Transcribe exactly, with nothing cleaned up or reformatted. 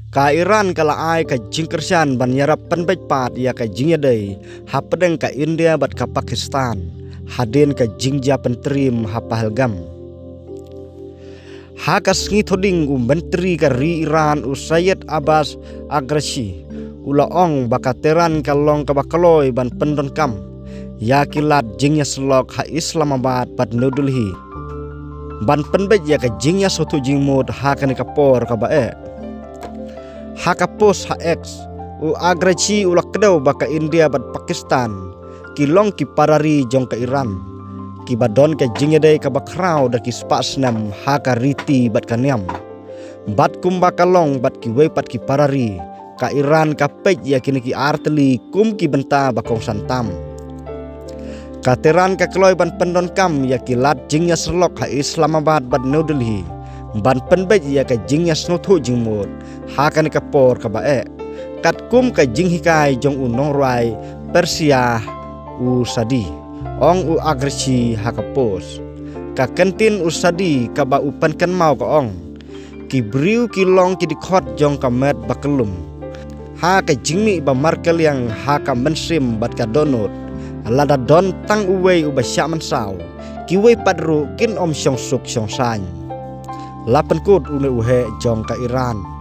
Ka Iran ka la ai ka jingkyrshan ban ïarap pynbeit pat ïa ka jingïadei hapdeng ka India bad ka Pakistan hadien ka jingjia pyntrim ha Pahalgam. Ha ka sngi Thohdieng, u Myntri ka ri Iran, u Syed Abbas Araghchi, u la ong ba ka Tehran ka long kaba kloi ban pyndonkam ïa ki lad jingïasyllok ha Islamabad bad New Delhi ban pynbeit ïa ka jingïasngewthuh jingmut ha kane ka por kaba eh. Ha ka post ha X, u Araghchi u la kdew ba ka India bad Pakistan ki long ki para ri jong ka Iran, kiba don ka jingïadei kaba khraw da ki spah snem ha ka riti bad ka niam. Bad kumba ka long bad kiwei pat ki para ri, ka Iran ka peit ïa kine ki artylli kum ki bynta ba kongsan tam. Ka Tehran ka kloi ban pyndonkam ïa ki lad jingïasyllok ha Islamabad bad New Delhi ban pynbeit ïa ka jingïasngewthuh jingmut ha kane ka por kaba eh, katkum ka jinghikai jong u nongrwai Persia, u Sadi, ong u Araghchi ha ka post. Ka kyntien u Sadi kaba u pynkynmaw ka ong: ki briew ki long ki dkhot jong ka met ba kyllum. Ha ka jingmih ba markylliang ha ka mynsiem bad ka dohnud, lada don tang uwei uba shah mynsaw, kiwei pat ruh kin ym shong suk shong saiñ. La pynkut une u heh jong ka Iran.